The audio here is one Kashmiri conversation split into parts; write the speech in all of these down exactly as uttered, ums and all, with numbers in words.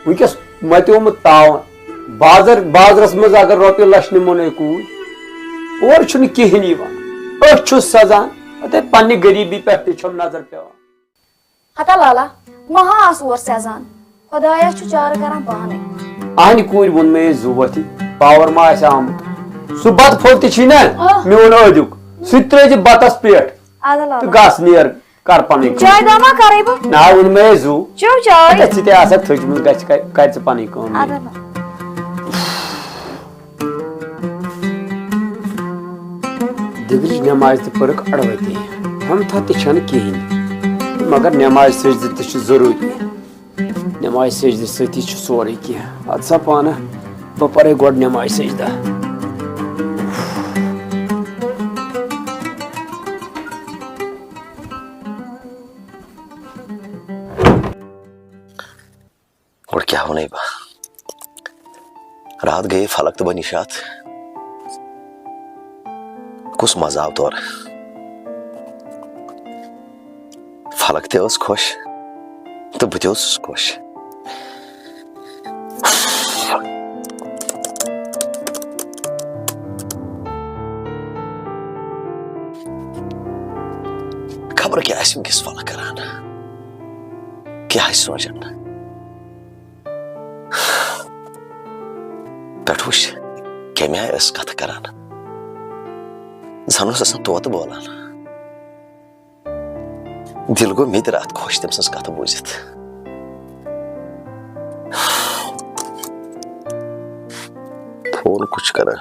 وٕنکیٚس متیومُت تاوان۔ بازر، بازرس منٛز اگر رۄپیہِ لچھ نِمو نے کوٗر، اورٕ چھُنہٕ کِہیٖنۍ یِوان۔ أتھۍ چھُ سزان، اَتے پننہِ غریٖبی پٮ۪ٹھ تہِ چھَم نظر پٮ۪وان۔ ہتا لالا، مہ ہا آس اور سیزان۔ خۄدایا چھُ چارٕ کران پانے۔ اہنہِ کوٗرۍ ووٚن مےٚ زُو ؤتھٕے، پاور ما آسہِ آمُت۔ سُہ بتہٕ پھوٚل تہِ چھُے نا، آ۔ میون ٲدیُک، سُہ تہِ ترٲوزِ بتس پٮ۪ٹھ۔ اَدٕ لالا۔ تہٕ گژھ نیر، کر پنٕنۍ کٲم۔ چاے داما کرے بہٕ؟ نہ، ووٚن مےٚ زُو۔ چیو چاے۔ اَدٕ ژٕ تہِ آسکھ تھٔجمٕژ، گژھِ کر، کر ژٕ پنٕنۍ کٲم۔ اَدٕ لالا۔ دِگرٕچ نٮ۪ماز تہِ پٔرٕکھ اَڑوَتی۔ ہٮ۪متھا تہِ چھَنہٕ کِہیٖنۍ، مگر نٮ۪مازِ سجدٕ تہِ چھُ ضروٗری۔ نٮ۪مازِ سجدٕ سۭتی چھُ سورُے کینٛہہ۔ اَدٕ سا پانہٕ، بہٕ پَرَے گۄڈٕ نٮ۪مازِ سجدٕ۔ گۄڈٕ کیٛاہ وَنَے بہٕ؟ راتھ گٔیے فلک تہٕ بہٕ نِشاط۔ کُس مَزٕ آو تورٕ؟ فلک تہِ ٲس خۄش تہٕ بہٕ تہِ اوسُس خۄش۔ خبر کیٛاہ آسہِ وٕنکیٚس فلک کران، کیٛاہ آسہِ سونٛچان۔ پٮ۪ٹھ وٕچھ، کَمہِ آیہِ ٲس کَتھٕ کران۔ زَن اوس آسان طوطہٕ بولان۔ دِل گوٚو مےٚ تہِ راتھ خۄش تٔمۍ سٕنٛز کَتھٕ بوٗزِتھ۔ فون کُس چھُ کران؟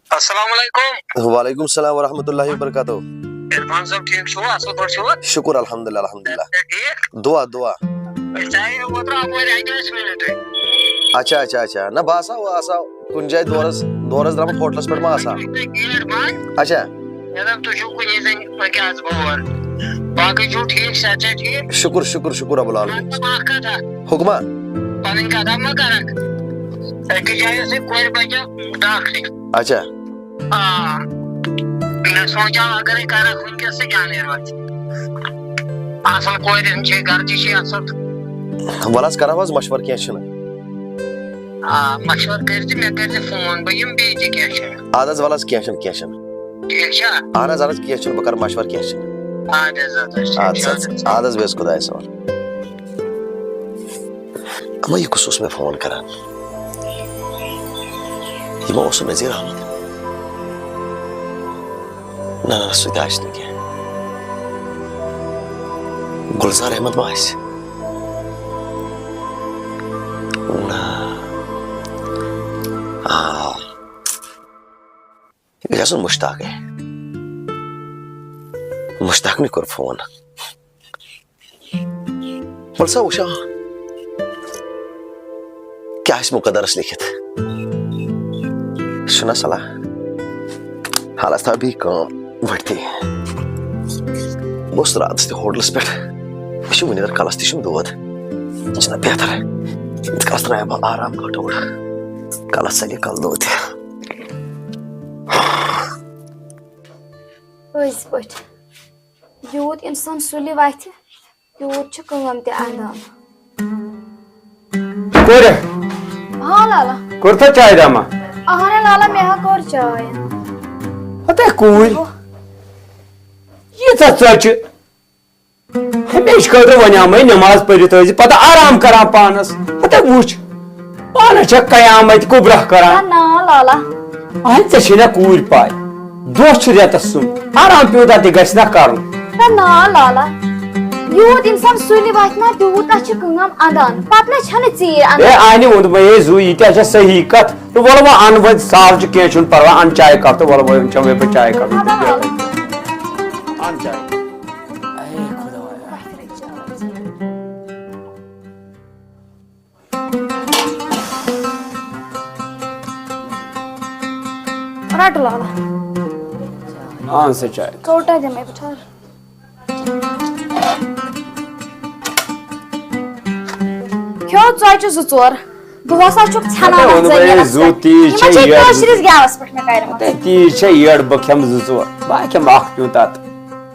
السلام علیکم۔ وعلیکم السلام ورحمۃ اللہ وبرکاتہ۔ عرفان صٲب، ٹھیٖک چھِو؟ اَصٕل پٲٹھۍ چھِو؟ شُکُر الحمدللہ، الحمدللہ۔ صحت ٹھیٖک؟ دُعا، دُعا۔ أسۍ آیے اوترٕ اَپٲرۍ اَکہِ ٲسۍ مِنٹٕے۔ اچھا، اچھا، اچھا۔ نہ، بہٕ آسہٕ ہا، بہٕ آسہٕ ہا کُنہِ جایہِ دورس، دورس درٛامُت ہوٹلس پٮ۪ٹھ ما آسہٕ ہا؟ گیٹ بنٛد۔ اچھا۔ مےٚ دوٚپ، تُہۍ چھِو کُنی زٔنۍ، وۄنۍ کیٛاہ آسہٕ بہٕ اور؟ باقٕے چھِو ٹھیٖک، صحت چھا ٹھیٖک؟ شُکُر، شُکُر، شُکُر رب العالمین۔ مطلب، اَکھ کَتھا۔ حُکما؟ پنٕنۍ کتھا مہ کرکھ۔ أکِس جایہِ ٲسٕے کورِ بچہِ ڈاکٹرنگ۔ اچھا۔ آ۔ مےٚ سونچاو اگرے کرکھ وٕنکیٚس تہٕ کیٛاہ نیرِ وۄنۍ۔ اصل کورِ ہُنٛد چھے گرٕ تہِ چھے اصل۔ وَلہٕ حظ کرو حظ مشورٕ، کینٛہہ چھُنہٕ۔ آ، مشورٕ کٔرۍ زِ مےٚ کٔرۍ زِ فون، بہٕ یِمہٕ بیٚیہِ تہِ، کینٛہہ چھُنہٕ۔ اَدٕ حظ وَلہٕ حظ کینٛہہ چھُنہٕ، کینٛہہ چھُنہٕ۔ ٹھیٖک چھا؟ اہن حظ، اہن حظ، کینٛہہ چھُنہٕ، بہٕ کرٕ مشورٕ، کینٛہہ چھُنہٕ۔ اَدٕ حظ، اَدٕ حظ، ٹھیٖک اَدٕ چھُ، حظ، اَدٕ حظ۔ اَدٕ حظ، بیٚہہ حظ خۄدایَس حوالہٕ۔ اما، یہِ کُس اوس مےٚ فون کران؟ یہِ ما اوس نذیر احمد؟ نہ، نہ، سُہ تہِ آسہِ نہٕ کینٛہہ۔ گُلزار احمد ما آسہِ؟ نہ۔ آ۔ یہِ گژھِ آسُن مشتاقے۔ مشتاقنٕے کوٚر فون۔ وَلہٕ سا وٕچھو، کیٛاہ آسہِ مُقدرَس لیکھِتھ۔ چھُنہ صلاح۔ حالَس تھاو بیٚیہِ کٲم ؤٹھتٕے۔ بہٕ اوسُس راتَس تہِ ہوٹلَس پٮ۪ٹھ۔ مےٚ چھُ وٕنہِ اگر کَلَس تہِ چھُم دود، یہِ چھُنہ بہتر۔ ییٖتِس کالَس ترٛاوٕ بہٕ آرام گٲنٛٹہٕ اوٚڑ۔ کَلَس ژَلہِ کَلہٕ دود تہِ۔ پٔزۍ پٲٹھۍ۔ یوٗت اِنسان سُلہِ وَتھِ، تیوٗت چھِ کٲم تہِ اَندان۔ کورِ۔ ہاں لالا۔ کوٚرتھا چاے داما؟ اہن لالا، مےٚ ہا کوٚر چاے۔ ہتے کوٗرۍ۔ ییٖژاہ ژۄچہِ۔ ہمیشہِ خٲطرٕ وَنیٛامَے نٮ۪ماز پٔرِتھ ٲسۍ زِ پَتہٕ آرام کران پانَس۔ ہتے وٕچھ، پانَس چھےٚ قیامت کُبرا کران۔ نہ، نہ، لالا۔ اہن، ژےٚ چھے نہ کوٗرۍ پاے، دۄہ چھُ رٮ۪تَس سُنٛد، آرام پیوٗنٛتاہ تہِ گژھِ نہ کرُن۔ نہ، نہ، لالا۔ یوٗت اِنسان سُلہِ وَتھِ نہ، تیوٗتاہ چھِ کٲم اَندان۔ پَتہٕ نہ چھَنہٕ ژیٖرۍ اَندان۔ اے، اہنہِ ووٚنمَے، ہے زُو، یہِ تہِ چھےٚ صحیح کَتھ۔ تہٕ وَلہٕ وۄنۍ اَن وۄنۍ، سہل چھُ، کینٛہہ چھُنہٕ پَرواے، اَن چاے کَپ تہٕ وَلہٕ وۄنۍ چٮ۪مَے بہٕ چاے کَپ۔ اَدٕ وَلہٕ۔ اَن چاے۔ اے خۄدایا۔ رَٹہٕ لالا۔ اَن سا چاے۔ ژوٚٹ ہا دِمَے بہٕ ٹھہر۔ کھیو ژۄچہِ زٕ ژور۔ دۄہس ہا چھُکھ ژھٮ۪نان ہتے اَتھ ووٚنُے زٔمیٖنَس۔ زُو، تیٖژ یِمَے چھےٚ چھِ یٔڈ۔ کٲشرِس گٮ۪وَس پٮ۪ٹھ مےٚ کَرِمَژٕ۔ ہتے تیٖژ چھےٚ یٔڈ، بہٕ کھٮ۪مہٕ زٕ ژور۔ بہٕ ہا کھٮ۪مہٕ اَکھ پیوٗنٛتہٕ اَتھ۔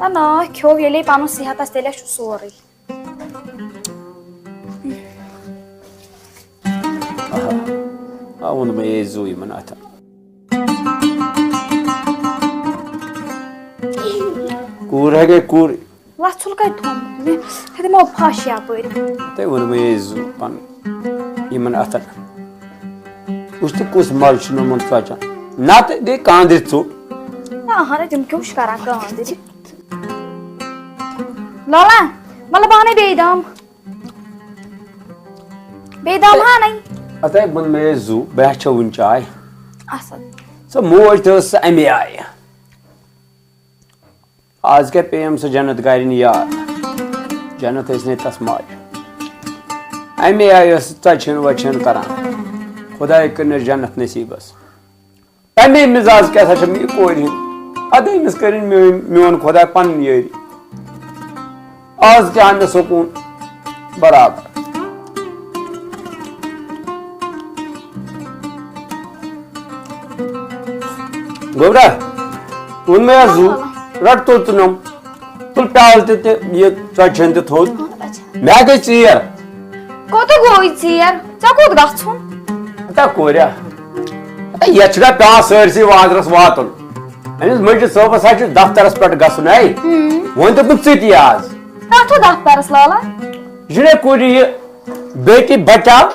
نہ، نہ، کھیو ییٚلے پَنُن صحت آسہِ، تیٚلے چھُ سورُے۔ آ، ووٚن مےٚ، یے زُو یِمن اَتھن۔ کوٗر ہے گٔے کوٗر۔ وَژھُل کَتہِ تھوٚومُت مےٚ؟ ہے دِمو پھَش یَپٲرۍ۔ تۄہہِ ووٚنمُے زُو پَنُن یِمَن اَتھَن۔ وٕچھ تہٕ کُس مَزٕ چھُ نوٚمُت ژۄچَن۔ نَتہٕ گٔے کانٛدرِ ژوٚٹ۔ نہ، اَہَن، تِم کیٛاہ چھِ کَران کانٛدرِ؟ لالا، مطلب اَنَے بیٚیہِ دام۔ بیٚیہِ دام ہانَے۔ اَتَے ووٚن مےٚ زُو، بہٕ ہا چھَو وٕنہِ چاے۔ اَصٕل۔ سۄ موج تہِ ٲس سۄ اَمے آیہِ۔ آز کیٛاہ پیٚیَم سۄ جنت گارِنۍ یاد؟ جنت ٲسۍ نے تس ماجہِ۔ اَمے آیہِ ٲس ژۄچھن وۄچھن کران۔ خۄداے کٔرنَس جنت نصیٖبس۔ تَمے مِزاز کیٛاہ سا چھےٚ یہِ کورِ ہِنٛد؟ اَدٕ أمِس کٔرِنۍ میٲنۍ، میون خۄداے پنٕنۍ یٲری۔ آز تہِ آو مےٚ سکوٗن برابر۔ گوٚبرا، ووٚن مےٚ زُو، رَٹ تُل تہٕ نوٚم۔ تُل پیالہٕ تہِ تہٕ یہِ ژۄچہِ ہن تہِ تھوٚد۔ اچھا۔ مےٚ گٔے ژیر۔ کوٚت گوٚوٕے ژیر؟ ژےٚ کوٚت گژھُن؟ ہتا کوریا۔ ہتا یتھ چھُنہ پٮ۪وان سٲرسٕے وازرس واتُن۔ أمِس مٔجید صٲبس حظ چھُ دفترس پٮ۪ٹھ گژھُن، ہے۔ ہم۔ وۄنۍ دوٚپُن ژٕ تہِ یہِ آز۔ کتھ دفترس لالا؟ یہِ چھُنہ کورِ یہِ بیٹی بچاو،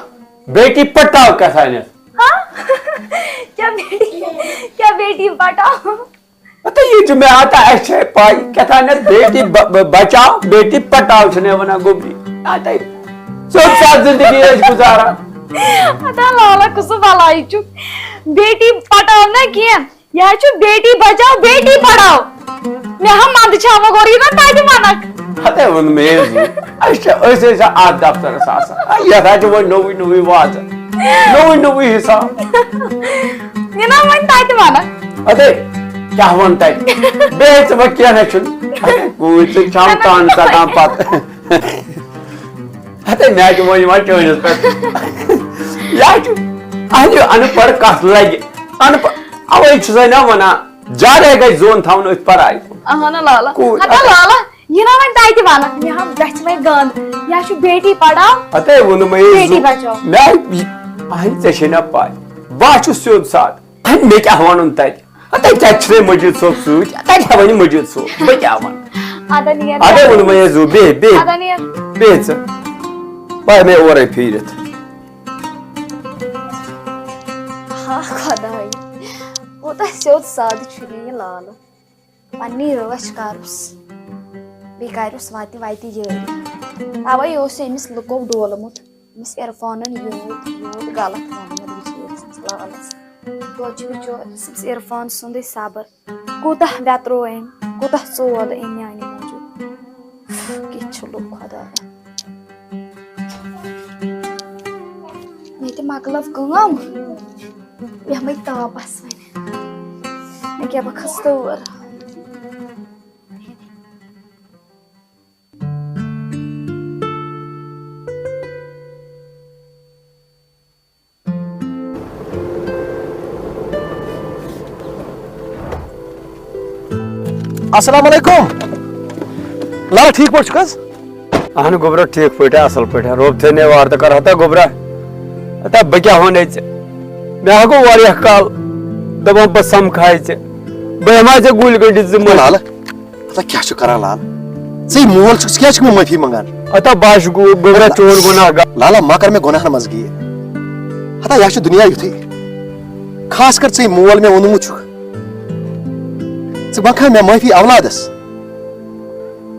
بیٹی پٹاو کیٛاہ تھانٮ۪تھ۔ ہاں؟ کیا بیٹی، کیا بیٹی پٹاو؟ ہتا یہِ چھُ مےٚ ہتا، اَسہِ چھے پَے، کیٛاہ تھانٮ۪تھ بیٹی ب-، ب-، بچاو، بیٹی پٹاو چھِنہ وَنان گوٚبری۔ ہتا سیوٚد سادٕ زندگی ٲسۍ گُزاران۔ ہتا لالا کُس بَلاے چھُ؟ بیٹی پٹاو نہ کینٛہہ، یہِ حظ چھُ بیٹی بچاو، بیٹی پڑھاو۔ مےٚ ہا منٛدٕ چھِ ہاوان گۄڈٕ یہِ نا تَتہِ وَنَکھ۔ ہتے ووٚن مےٚ یہِ زِ أسۍ چھِ، أسۍ ٲسۍ اَتھ دفترَس آسان۔ آ، یَتھ حظ چھِ وۄنۍ نوٚوُے نوٚوُے وازٕ، نوٚوُے نوٚوُے حِساب۔ یہِ نا وۄنۍ تَتہِ وَنَکھ۔ ہتے کیٛاہ وَن تَتہِ؟ بیٚیہِ ژٕ وۄنۍ کینٛہہ نہ چھُنہٕ۔ ہتے کوٗرۍ چھِ چھَم تان ژَٹان پَتہٕ۔ ہتے مےٚ چھُ وۄنۍ یِوان چٲنِس پٮ۪ٹھ۔ یہِ حظ چھُ اَہنہِ اَن پَڑھ کَتھ لَگہِ؟ اَن پَڑھ، اَوَے چھُسَے نا وَنان۔ زیادے گژھِ زون تھاوُن أتھۍ پڑھایہِ کُن۔ اہن لالا۔ کوٗر، ہتا اگر لالا، یہِ نا وۄنۍ تَتہِ وَنَکھ، مےٚ ہا گژھِ وۄنۍ گنٛد۔ یہِ ہا چھُ بیٹی پڑھاو، ہتے ووٚنُم مےٚ یہِ بیٹی زُو۔ بچاو۔ مےٚ، یہِ، اہنہِ ژےٚ چھے نا پَے، بہٕ ہا چھُس سیوٚد سادٕ۔ اہنہِ مےٚ کیٛاہ وَنُن تَتہِ؟ ہتے تَتہِ چھُ مےٚ مجید صٲب سۭتۍ، تَتہِ ہا وَنہِ مجید صٲب، بہٕ کیٛاہ وَنہٕ؟ اَدٕ نیر۔ اَدے ووٚنُم مےٚ یہِ زُو، بیٚہہ، بیٚہہ، اَدٕ نیر۔ بیٚہہ ژٕ۔ پَے مےٚ اورَے پھیٖرِتھ۔ ہا خۄداے، کوٗتاہ سیوٚد سادٕ چھُ مےٚ یہِ لالہٕ۔ پننی رٲچھ کَرُس، بیٚیہِ کَرُس وَتہِ وَتہِ یٲری۔ تَوَے اوس أمِس لُکو ڈولمُت، أمِس عرفانَن یوٗت یوٗت غلط ووٚنمُت بِچٲرِس لالَس۔ توتہِ چھُ بِچور-، أمِس عرفان سُنٛدٕے صبر۔ کوٗتاہ ویترو أمۍ، کوٗتاہ ژول أمۍ میانہِ موٗجوٗب۔ کِتھ چھِ لُکھ خۄدایا۔ مےٚ تہِ مۄکلٲو کٲم، بیٚہمَے تاپَس وۄنۍ۔ مےٚ کیٛاہ بہٕ کھَس تور۔ السلام علیکم۔ لالا، ٹھیک پٲٹھۍ چھُکھ حظ؟ اہن گوٚبرا، ٹھیک پٲٹھۍ، اصل پٲٹھۍ۔ رۄب تھٲینَے وارٕ تہٕ کر ہتا گوٚبرا۔ ہتا بہٕ کیٛاہ وَنے ژےٚ؟ مےٚ ہا گوٚو واریاہ کال دَپان بہٕ سَمکھاے ژےٚ۔ بہٕ ہٮ۪مہٕ ہا ژےٚ گُلۍ گٔنٛڈِتھ زٕ مٔلۍ۔ لالا، ہتا کیٛاہ چھُ کران لال؟ ژٕے مول چھُکھ، ژٕ کیٛازِ چھُکھ مےٚ معٲفی منٛگان؟ ہتا بہٕ ہا چھُس گوٚو-، گوٚبرا چون گۄناہ گا-۔ لالا، ما کر مےٚ گۄناہن منٛز گیٖر۔ ہتا یہِ ہا چھُ دُنیا یُتھُے۔ خاص کر ژٕے مول مےٚ ووٚنمُت چھُکھ۔ ژٕ منٛگکھا مےٚ معٲفی اولادس؟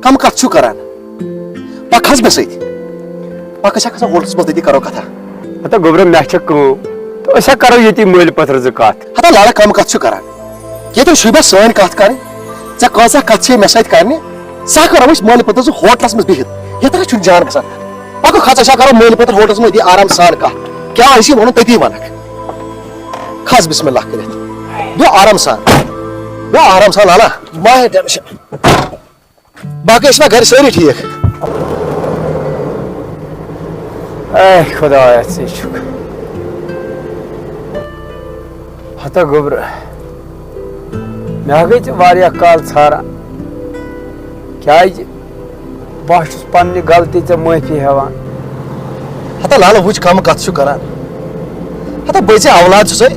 کم کتھ چھُ کران؟ پکھ حظ مےٚ سۭتۍ۔ پکھ أسۍ ہا کھسو ہوٹلس منٛز، تٔتی کرو کتھا۔ ہتا گوٚبرا، مےٚ چھےٚ کٲم۔ تہٕ أسۍ ہا کرو ییٚتی مٲلۍ پٔتھر زٕ کتھ۔ ہتا لالا، کم کتھ چھُ کران؟ ییٚتٮ۪ن چھُے بس سٲنۍ کتھ کرٕنۍ، ژےٚ کۭژاہ کتھ چھے مےٚ سۭتۍ کرنہِ، سۄ کرو أسۍ مٲلۍ پٔتھر زٕ ہوٹلس منٛز بِہِتھ۔ ییٚتٮ۪ن حظ چھُنہٕ جان بسان۔ پکو کھژ، أسۍ ہا کرو مٲلۍ پٔتھر ہوٹلس منٛز ییٚتی آرام سان کتھ۔ کیٛاہ آسی ونُن تٔتی ونکھ۔ کھس بسم اللہ کٔرِتھ۔ بیٚہہ آرام سان۔ بیٚہہ آرام سان لالا۔ مہ ہے ٹینشن۔ باقٕے ٲسوا گرِ سٲری ٹھیٖک؟ اے خدایا، ژٕے چھُکھ۔ ہتا گوٚبرا، مےٚ ہا گٔے ژےٚ واریاہ کال ژھاران۔ کیٛازِ؟ بہٕ ہا چھُس پننہِ غلطی ژےٚ معٲفی ہٮ۪وان۔ ہتا لالہٕ، وٕچھ کم کتھ چھُ کران۔ ہتا بٔے ژےٚ اولاد چھُسے،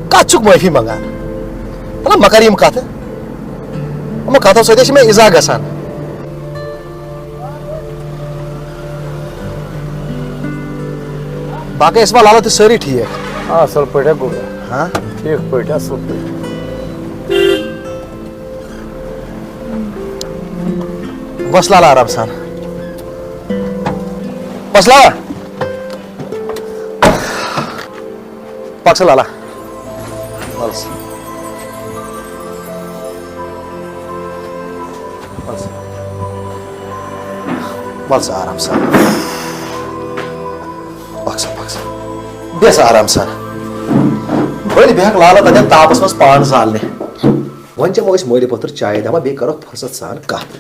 کتھ چھُکھ معٲفی منگان؟ ہتا مہ کر یِم کتھٕ، یِمو کتھو سۭتۍ چھِ مےٚ ایٖزا گژھان۔ باقٕے ٲسوا لالا تُہۍ سٲری ٹھیٖک؟ آ، اَصٕل پٲٹھۍ ہا گوٚو۔ ہاں؟ ٹھیٖک پٲٹھۍ، اَصٕل پٲٹھۍ۔ بس لالا آرام سان۔ بس لالا۔ پک سا لالا۔ بس۔ بس۔ بس آرام سان۔ پک سا، پک سا۔ بیٚہہ سا آرام سان۔ بٔلۍ بیٚہکھ لالا تتٮ۪ن تاپس منٛز پان زالنہِ۔ وۄنۍ چٮ۪مو أسۍ مٲلۍ پوتھر چاے دما، بیٚیہِ کرو فرصت سان کتھ۔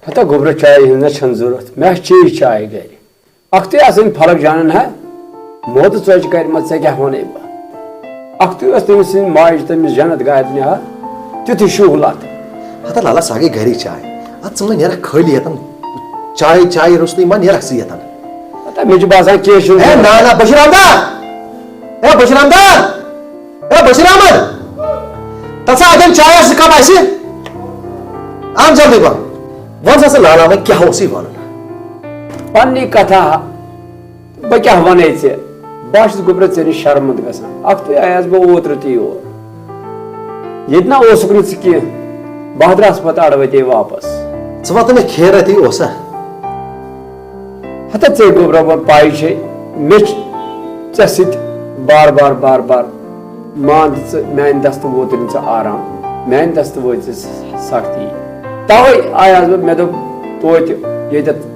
ہتا گوٚبرا، چایہِ ہٕنٛز نہ چھَنہٕ ضروٗرت۔ مےٚ ہا چیٚیہِ چاے گرِ۔ اکھتُے آسن فلک جانن ہا موتہٕ ژۄچہِ کرِمژ، ژےٚ کیٛاہ ونے بہٕ؟ اکھتُے اوس تٔمۍ سٕنٛز ماجہِ تٔمِس جنت گاہہِ نہا تیُتھُے شوٗب لتھ۔ ہتا لالا، سۄ گٔے گرِچ چاے۔ اتھ ژٕ ما نیرکھ خٲلی یتن چاے، چاے روٚستُے ما نیرکھ ژٕ یتن؟ ہتا مےٚ چھُ باسان کینٛہہ چھُنہٕ ہے ضروٗرت۔ نا نا، بشیر احمد! ہے بشیر احمد! ہے بشیر احمد! تَتھ سا اَتٮ۪ن چایہِ سُہ کپ آسہِ؟ اَن جلدی پہن۔ وَن سا ژٕ لالا، وۄنۍ کیٛاہ اوسُے وَنُن؟ پننی کتھا، بہٕ کیٛاہ وَنے ژےٚ؟ بہٕ ہا چھُس گوٚبرا ژےٚ نِش شرمنٛد گژھان۔ اَکھتُے آیس بہٕ اوترٕ تہِ یور۔ ییٚتہِ نہ اوسُکھ نہٕ ژٕ کینٛہہ۔ بہٕ ہا درٛاس پتہٕ اَڑٕ وَتے واپس۔ ژٕ وَن تہٕ مےٚ خیرا تہِ اوسا؟ ہتا ژے گوٚبرا، وۄنۍ پاے چھے، مےٚ چھِ ژےٚ سۭتۍ بار بار، بار بار، مان تہٕ ژٕ، میانہِ دستہٕ ووتُے نہٕ ژےٚ آرام، میانہِ دستہٕ وٲژ ژےٚ سختی۔ توے آیس بہٕ، مےٚ دوٚپ توتہِ ییٚتٮ۪تھ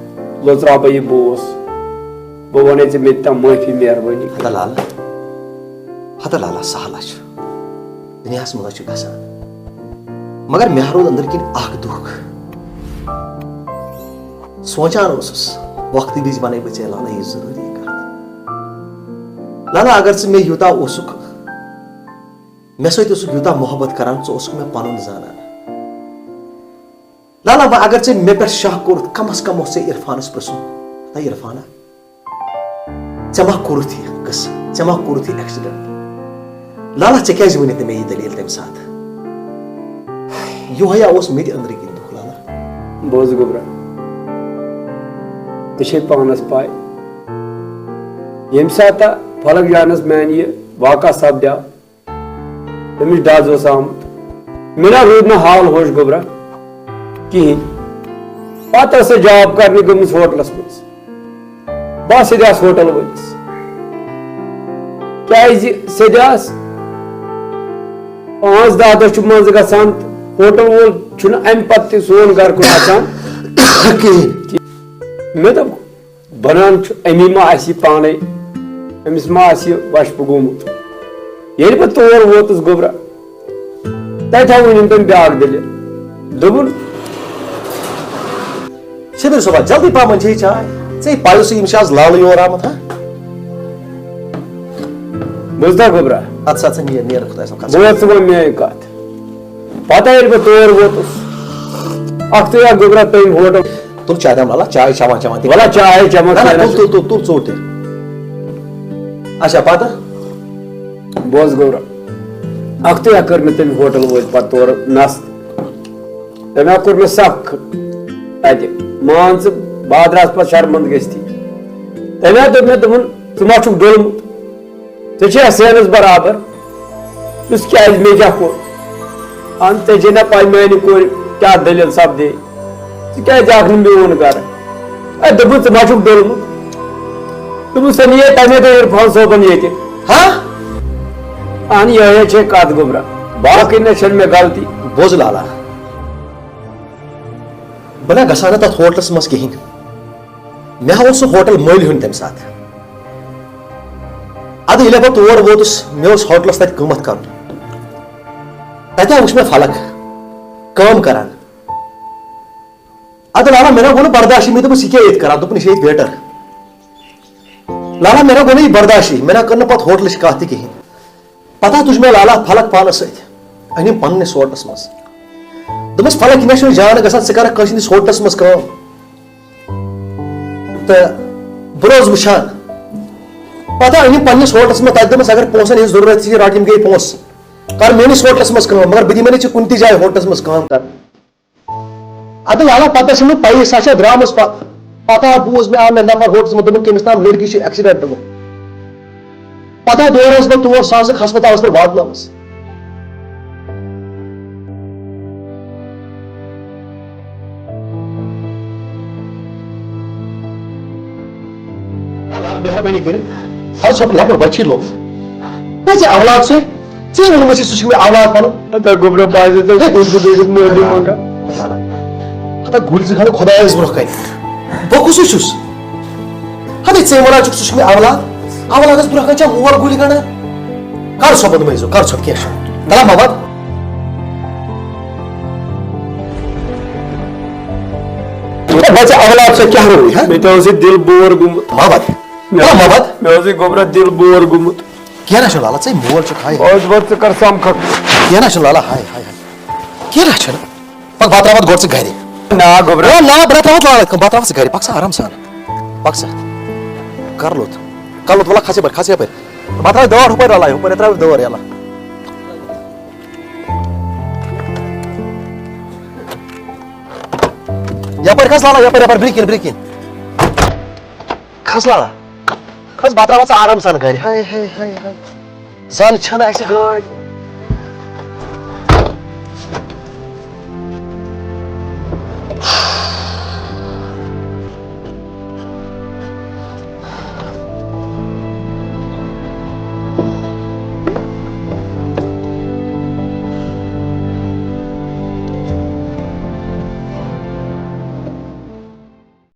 لوژراو بہٕ یہِ بوس، بہٕ ونے ژےٚ مےٚ تہِ تام معٲفی، مہربٲنی۔ ہتا لالا، ہتا لالا، سہلہ چھُ، دُنیاہس منٛز چھُ گژھان، مگر مےٚ روٗد أنٛدرۍ کِنۍ اکھ دُکھ۔ سونٛچان اوسُس، وقتہٕ وِزِ وَنَے بہٕ ژےٚ، لالا، یہِ ضروٗری کَتھ۔ لالا، اگر ژٕ مےٚ یوٗتاہ اوسُکھ، مےٚ سۭتۍ اوسُکھ یوٗتاہ محبت کران، ژٕ اوسُکھ مےٚ پَنُن زانان۔ لالا، وۄنۍ اگر ژےٚ مےٚ پٮ۪ٹھ شک کوٚرُتھ، کم از کم اوس ژےٚ عرفانَس پرٛژھُن۔ ہتا عرفانہ، ژےٚ ما کوٚرُتھ یہِ قصہٕ؟ ژےٚ ما کوٚرُتھ یہِ accident؟ لالا، ژےٚ کیٛازِ ؤنِتھ نہٕ مےٚ یہِ دٔلیٖل تَمہِ ساتہٕ؟ یِہوٚے ہا اوس مےٚ تہِ أنٛدرٕ کِنۍ دُکھ، لالا۔ بوز گوٚبرا، ژےٚ چھے پانس پاے، ییٚمہِ ساتہٕ فلک جانس میانہِ یہِ واقعہ سپدیو، تٔمِس ڈز اوس آمُت۔ مےٚ نہ روٗد نہٕ حال ہوش گوٚبرا کِہیٖنۍ۔ پتہٕ ٲس سۄ job کرنہِ گٔمٕژ ہوٹلس منٛز۔ بہٕ آس سیٚدِ آس ہوٹل وٲلِس۔ کیٛازِ سیٚدِ آس؟ پانٛژھ دَہ دۄہ چھُ منٛزٕ گژھان، ہوٹل وول چھُنہٕ اَمہِ پتہٕ تہِ سون گرٕ کُن اژان۔ کِہیٖنۍ۔ مےٚ دوٚپ، بنان چھُ، أمی ما آسہِ یہِ پانے، أمِس ما آسہِ یہِ وشپہٕ گوٚمُت۔ ییٚلہِ بہٕ تور ووتُس گوٚبرا، تتہِ ہا ؤنِم تٔمۍ بیٛاکھ دٔلیٖل۔ دوٚپُن، شبیر صٲبا، جلدی پہمن چیٚیہِ چاے۔ ژےٚ پَیہِ چھِ، یِم چھِ آز لالہٕ یور آمُت، ہا؟ بوزتھا گوٚبرا؟ اَدٕ سا، ژٕ نیر، نیر خۄدایَس حوالہٕ۔ بوز ژٕ وۄنۍ میٛٲنۍ کَتھ۔ پتہٕ ییٚلہِ بہٕ تور ووتُس، اَکھتُے آو گوٚبرا تٔمۍ ہوٹل۔ تُل چاے دام لالا، چاے چٮ۪وان چٮ۪وان تہِ۔ وَلہٕ چاے چٮ۪مو نہ، نہ، کینٛہہ نہ تُل، چھُ۔ تُل، تُل، تُل، ژوٚٹ تہِ۔ اچھا، پتہٕ؟ بوز گوٚبرا، اَکھتُے ہا کٔر مےٚ تٔمۍ ہوٹل وٲلۍ پتہٕ تورٕ نَس۔ تٔمۍ ہا کوٚر مےٚ سخ تَتہِ، مان ژٕ، بہٕ ہا درٛاس پَتہٕ شرمنٛد گٔژھتھٕے۔ تٔمۍ ہا دوٚپ مےٚ، دوٚپُن، "ژٕ ما چھُکھ ڈوٚلمُت؟ ژےٚ چھےٚ سینَس برابر؟" دوٚپُس، "کیٛازِ، مےٚ کیٛاہ کوٚر؟ اَہَن، ژےٚ چھے نہ پَے میٛانہِ کورِ کیٛاہ دٔلیٖل سَپدے؟ ژٕ کیٛازِ آکھ نہٕ میون گَرٕ؟" اے، دوٚپُن، "ژٕ ما چھُکھ ڈوٚلمُت؟" دوٚپُن، "سۄ نِیے تَمے دۄہ عرفان صٲبَن ییٚتہِ۔" ہا؟ اَہَن، یِہوٚے چھے کَتھ گوٚبرا، باقٕے نہ چھَنہٕ مےٚ غلطی۔ بوز لالا، بہٕ نہ گژھٕ ہا نہٕ تَتھ ہوٹلَس منٛز کِہیٖنۍ۔ مےٚ ہا اوس سُہ ہوٹل مٔلۍ ہیوٚن تَمہِ ساتہٕ۔ اَدٕ ییٚلہِ بہٕ تور ووتُس، مےٚ اوس ہوٹلَس تَتہِ قۭمَتھ کَرُن۔ تَتہِ ہا وٕچھ مےٚ فلک کٲم کَران۔ اَدٕ لالا، مےٚ نہ گوٚو نہٕ برداشٕے، مےٚ دوٚپُس، "یہِ کیٛاہ ییٚتہِ کَران؟" دوٚپُن، "یہِ چھِ ییٚتہِ ویٹر۔" لالا، مےٚ نہ گوٚو نہٕ یہِ برداشٕے، مےٚ نہ کٔر نہٕ پَتہٕ ہوٹلٕچ کَتھ تہِ کِہیٖنۍ۔ پَتہٕ ہا تُج مےٚ لالا فلک پانَس سۭتۍ، أنِم پنٛنِس ہوٹلَس منٛز۔ دوٚپمَس، "فلک، یہِ نہ چھُنہٕ جان گژھان، ژٕ کَرَکھ کٲنٛسہِ ہِنٛدِس ہوٹلَس منٛز کٲم؟" تہٕ بہٕ روزٕ وٕچھان، پتہ أنِم پننِس ہوٹلس منٛز، تتہِ دوٚپمس، اگر پونٛسن ہٕنٛز ضروٗرت چھِ، رٹ یِم گٔے پونٛسہٕ، کر میٲنِس ہوٹلس منٛز کٲم، مگر بہٕ دِمے نہٕ ژےٚ کُنہِ تہِ جایہِ ہوٹلس منٛز کٲم کرنہٕ۔ ادٕ لالا، پتہ چھم نہٕ پَیی، سۄ چھےٚ درٛامٕژ پتھ۔ پتہ بوٗز مےٚ، آو مےٚ نفر ہوٹلس منٛز، دوٚپُن، کٔمِس تام لڑکی چھُ ایکسیڈنٹ گوٚمُت۔ پتہ دورس بہٕ تور، سۄ ٲسٕکھ ہسپتالس پٮ۪ٹھ واتنٲومٕژ۔ مہربٲنی کٔرِتھ، حظ چھُ لۄکُٹ بچی لوٚگ۔ نہ، ژےٚ اولاد چھُے، ژےٚ ووٚنمُت چھُ، سُہ چھُ مےٚ اولاد پنُن۔ ہتا گوٚبرا، بہٕ حظ چھُس ہے، تُہۍ چھِو بیٚیہِ کِس مٲلۍ منٛگان۔ ہتا گُلۍ زٕ کھنٛڈ خۄدایس برونٛہہ کنہِ۔ بہٕ کُسُے چھُس؟ ہتے ژےٚ وَنان چھُکھ، سُہ چھُ مےٚ اولاد۔ اولادس برونٛہہ کنہِ چھا مول گُلۍ گنٛڈان؟ کر سۄ بدمٲیی زو، کر سۄ کینٛہہ چھُنہٕ۔ تَلہ محمد۔ ہے، بہٕ ژےٚ اولاد سۭتۍ کیٛاہ روٗے، ہا؟ مےٚ تہِ اوس یہِ دِل بور گوٚمُت۔ محمد۔ مےٚ تَلہ اوس، محمد۔ مےٚ اوس یہِ گوٚبرا دِل بور گوٚمُت۔ کینٛہہ نہ چھُنہٕ لالا، ژےٚ مول چھُکھ، ہاے۔ بہٕ اوسُس، بہٕ ژٕ کر سمکھکھ۔ کینٛہہ نہ چھُنہٕ لالا، ہاے، ہاے، ہاے۔ کینٛہہ نہ چھُنہٕ۔ پَکھ بہٕ ترٛاوَتھ گۄڈٕ ژٕ گرِ۔ نا گوٚبرا۔ ہے، نا، بہٕ ترٛاوَتھ لالہٕ کٲم، بہٕ ترٛاوَتھ ژٕ گرِ۔ پَکھ سا آرام سان۔ پَکھ سا۔ کر لوٚت۔ کر لوٚت، وَلہٕ کھس یَپٲرۍ، کھس یَپٲرۍ۔ بہٕ ترٛاوٕ دٲر ہُپٲرۍ رَلایہِ، ہُپٲرۍ ترٛاوٕ دٲر یَلہٕ۔ یَپٲرۍ کھس لالا، یَپٲرۍ، یَپٲرۍ، برٛونٛہہ کِنۍ، برٛونٛہہ کِنۍ۔ کھس لالا۔ کھس، بہٕ ترٛاوَتھ ژٕ آرام سان گرِ۔ ہاے، ہاے، ہاے، ہاے۔ زَن چھَنہٕ اَسہِ گٲڑۍ۔